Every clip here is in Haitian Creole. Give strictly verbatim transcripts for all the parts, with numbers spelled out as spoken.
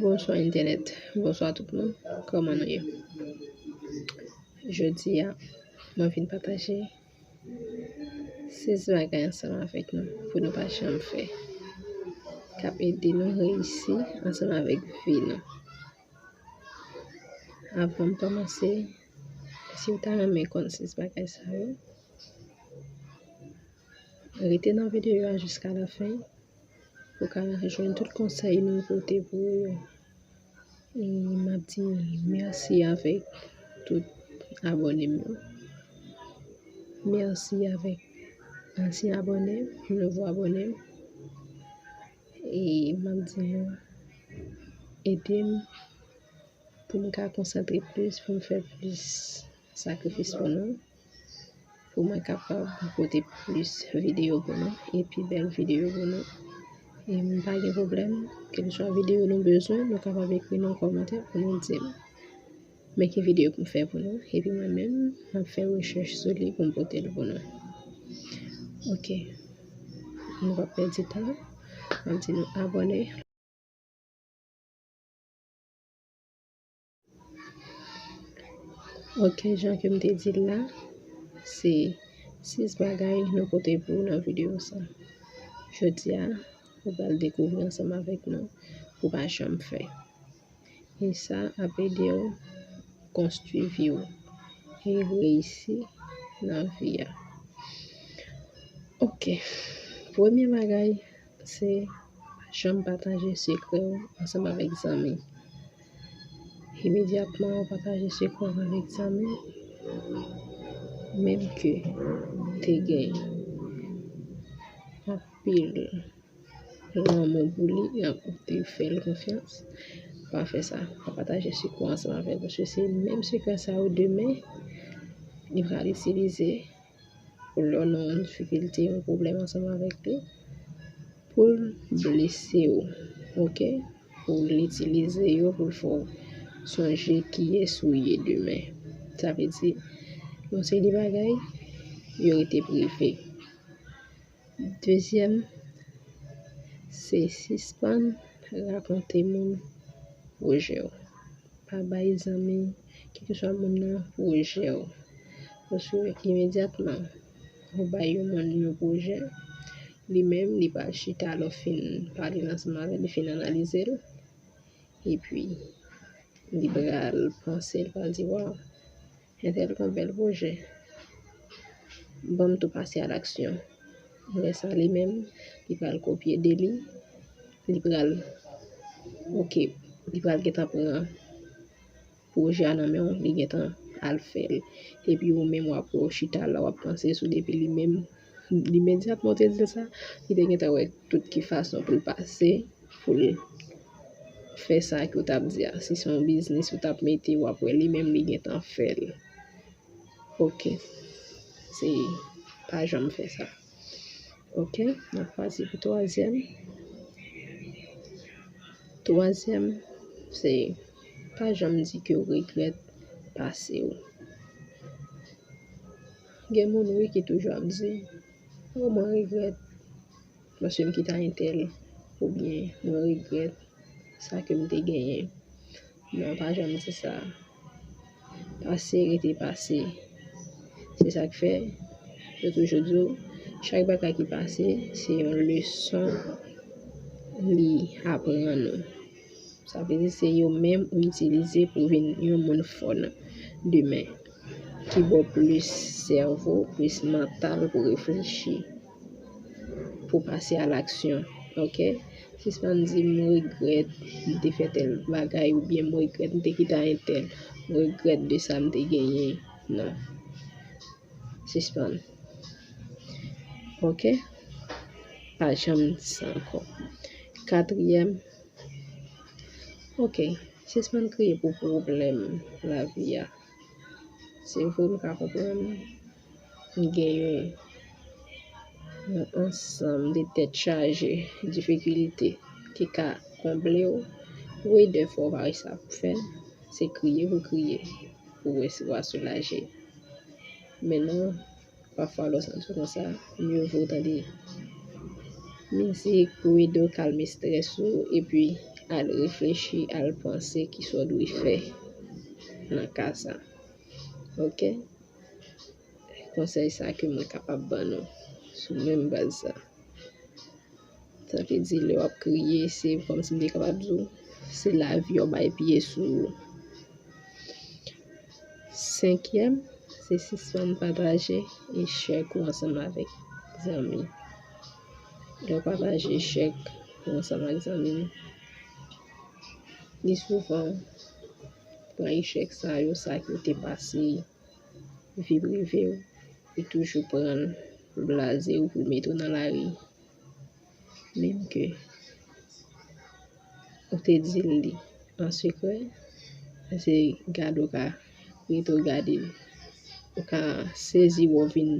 Bonswa entènèt, bonswa tout moun, kòman nou ye? Jodi a, mwen vin pataje sis bagay ansanm avèk nou pou nou pa janm fè, k ap ede nou reyisi ansanm avèk vi nou. Avan m kòmanse, si w ta renmen konn sis bagay sa yo, rete nan videyo a jiska lafen pou w ka jwenn tout konsèy nou pote pou ou yo. E m ap di mèsi avèk tout abòne m yo. Mèsi avèk ansyen abòne, nouvo abòne. E m ap di nou ede m pou m ka konsantre plis, pou m fè plis sakrifis pou nou, pou mwen kapab pote plis videyo pou nou, e pi bèl videyo pou nou. E m pa gen pwoblèm, kèlkeswa videyo nou bezwen, nou kapab ekri nan kòmantè pou nou di m men ki videyo pou m fè pou nou, epi mwen menm, m ap fè rechèch sou li pou m pote l pou nou. Oke. Nou p ap pèdi tan, m ap di nou abòne. Oke, jan ke m te di l la, se sis bagay nou pote pou w nan videyo sa. Jodi a, ou pral dekouvri ansanm avèk nou pou w pa janm fè. E sa ap ede w konstwi vi w e reyisi nan vi a. Oke, premye bagay, se pa janm pataje sekrè w ansanm avèk zanmi. Imedyatman ou pataje sekrè w avèk zanmi, menm ke te gen anpil lanmou pou li, ou te fè l konfyans, pa fè sa. Pa pataje sekrè w ansanm avè l, paske se menm sekrè sa yo demen li pral itilize pou lè w nan yon difikilte, yon pwoblèm ansanm avèk li, pou l blese w, oke? Pou l itilize yo, pou l fè w sonje kiyès ou ye demen. Sa vle di, yon seri de bagay, yo rete prive. Dezyèm, se sispann rakonte moun pwojè w. Pa bay zanmi, kèlkeswa moun nan, pwojè w. Paske imedyatman ou bay yon moun yon pwojè, li menm, li pral chita lè w fin pale l ansanm avè l, li fin analize l, epi li pral panse, li pral di, waw, entèl gon bèl pwojè. Ban m tou pase a laksyon. Lè sa, li menm, li pral kopye de li. Li pral, oke, li pral gentan pran pwojè a nan men w, li gentan al fè l. Epi ou menm, w ap wè w chita la, w ap panse sou li, epi li menm, imedyatman w te di l sa, li te gentan wè tout ki fason pou l pase, pou l fè sa ke w t ap di a. Si se yon biznis ou t ap mete, w ap wè li menm li gentan fè l. Oke. Se pa janm fè sa. Oke, n ap pase pou twazyèm. Twazyèm, se pa janm di ke w regrèt pase w. Gen moun, wi, ki toujou ap di, o, mwen regrèt paske m kite entèl, oubyen mwen regrèt sa ke m te genyen. Non, pa janm di sa. Pase rete pase. Se sa k fè, yo toujou di w, chak bagay ki pase, se yon leson li aprann ou. Sa vle di se yo menm ou itilize pou vin yon moun fò nan demen, ki ba w plis sèvo, plis mantal pou reflechi, pou pase a laksyon. Oke? Sispann di, "M regrèt m te fè tèl bagay," oubyen, "M regrèt m te kite entèl. M regrèt de sa m te genyen." Non. Sispann. Oke? Pa janm di sa ankò. Katriyèm, oke, sispann kriye pou pwoblèm lavi a. Se vre, m ka konprann. Gen yon, yon ansanm de tèt chaje, difikilte ki ka konble w. Wi, dèfwa w pa wè sa pou fè, se kriye pou kriye, pou wè si w a soulaje. Men non, pafwa lè w santi w konsa, mye vo w tande mizik pou ede w kalme estrès ou, epi al reflechi, al panse kisa w dwe fè nan ka sa. Oke? Konsèy sa ke mwen kapab ban nou sou menm baz sa. Sa vle di, lè w ap kriye, se kòmsi m te kapab di w, se lavi w bay pye sou ou. Senkyèm, se sispann pataje echèk ou ansanm avèk zanmi. Lè w pataje echèk ou ansanm ak zanmi w, li souvan pran echèk sa yo, sa ke w te pase, vi prive w, li toujou pran l, blaze w pou l mete w nan lari. Menm ke ou te di l li an sekrè, se gade w ka rete w gade l. Ou ka sezi wè w vin,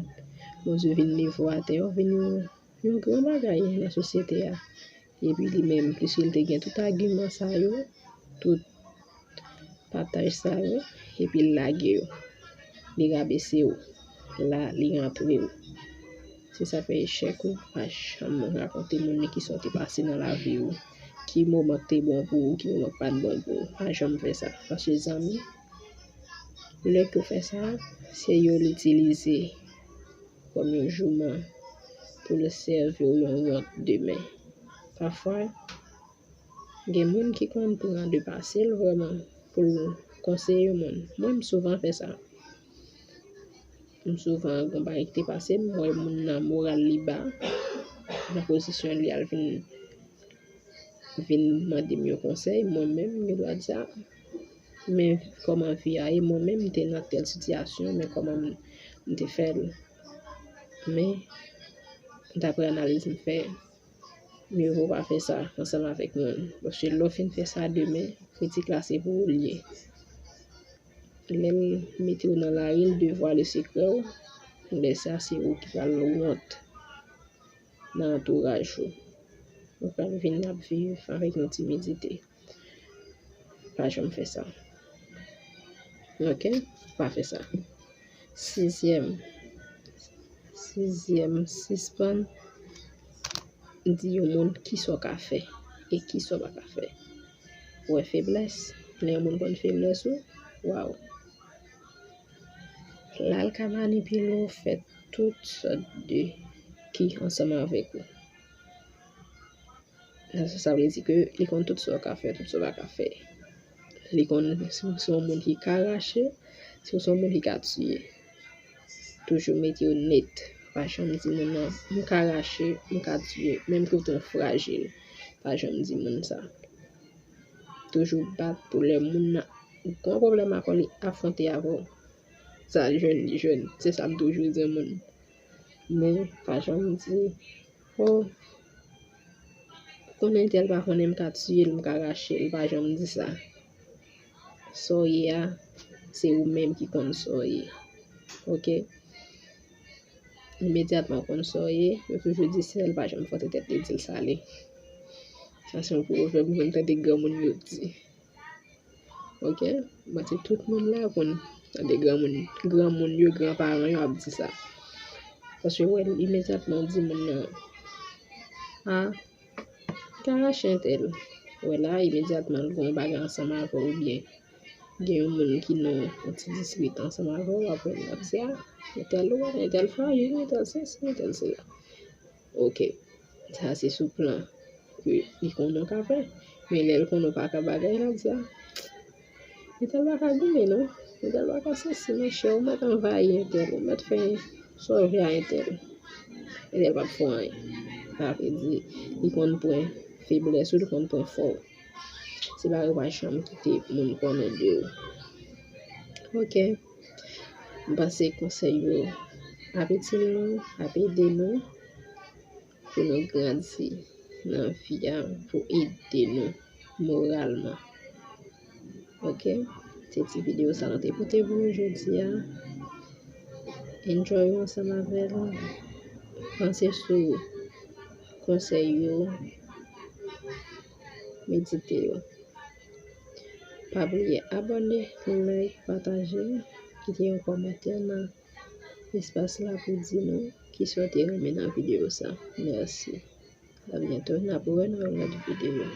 Bondye vin leve w atè, w vin yon, yon gran bagay nan sosyete a. Epi li menm, piske l te gen tout agiman sa yo, tout pataj sa yo, epi l lage yo. Li rabese w. La, li rantre w. Se sa fè echèk ou pa janm rakonte moun nan kisa w te pase nan lavi w. Ki moman k te bon pou ou, ki moman k pa t bon pou ou. Pa janm fè sa. Paske zanmi, lè ke w fè sa, se yo l itilize kòm yon jouman pou l sèvi w yon wont demen. Pafwa, gen moun ki konn pran de pase l vrèman pou l konseye yon moun. Mwen, m souvan fè sa. M souvan, gen bagay ki te pase m, m wè moun nan moral li ba, nan pozisyon li al vin, vin mande m yon konsèy, mwen menm, m gen dwa di, a, men kòman vi a ye, mwen menm, m te nan tèl sitiyasyon, men kòman m, m te fè l. Men, daprè analiz m fè, mye vo pa fè sa ansanm avèk moun. Paske lè w fin fè sa demen, kritik la se pou ou l ye. Lè l mete w nan lari, l devwale sekrè w, lè sa se ou ki pral wont nan antouraj ou. Ou pral vin ap viv avèk yon timidite. Pa janm fè sa. Oke? Pa fè sa. Sizyèm. Sizyèm, sispann di yon moun kisa w ka fè e kisa w pa ka fè. Ou wè feblès, lè yon moun konn feblès ou, waw. La l ka manipile w, fè tout sòt de ki ansanm avèk ou. Sa, sa vle di ke li konn tout sa w ka fè, tout sa w pa ka fè. Li konn si w se yon moun ki ka rache, si w se yon moun ki ka tiye. Toujou mete yo nèt. Pa janm di moun nan, "M ka rache, m ka tiye," menm ke w te yon frajil. Pa janm di moun sa. Toujou bat pou lè moun nan gen yon pwoblèm avè w, li afwonte avè w. Sa l jwenn, li jwenn. Se sa m toujou di moun. Men, pa janm di, "O, konnen entèl pa konnen m ka tiye l, m ka rache l," pa janm di sa. Sa w ye a, se ou menm ki konn sa w ye. Oke? Imedyatman w konn sa w ye, yo toujou di, "Sèl pa janm fwote tèt li, di l sa l ye." Sa se yon pwovèb mwen tande granmoun yo di. Oke? Mwen se tout moun la konn tande granmoun, granmoun yo, granparan yo ap di sa. Paske wè, imedyatman w di moun nan, "A, m ka rache entèl." Wè la, imedyatman l gen yon bagay ansanm avè w oubyen gen yon moun ki nan yon ti dispit ansanm avè w, apre l ap di, "A, entèl ou wè, entèl frajil, entèl sesi, entèl sela." Oke. Sa se sou plan ke li konnen w ka fè. Men lè l konnen w pa ka bagay, l ap di, "A, entèl pa ka goumen non. Entèl pa ka sesi, monchè, ou mèt anvayi entèl, ou mèt fè sa w vle a entèl. Entèl p ap fè w anyen." Sa vle di, li konn pwen feblès ou, li konn pwen fò w. Se bagay ou pa janm kite moun konnen de ou. Oke. M panse konsèy yo ap itil nou, ap ede nou pou nou grandi nan vi a, pou ede nou moralman. Oke? Se ti videyo sa nou te pote pou nou jodi a. Enjoy ou ansanm avè l. Panse sou konsèy yo. Medite yo. Pa bliye abòne, like, pataje, kite yon kòmantè nan espas la pou di nou kisa w te renmen nan videyo sa. Mèsi. A byento, n ap wè nan yon lòt videyo.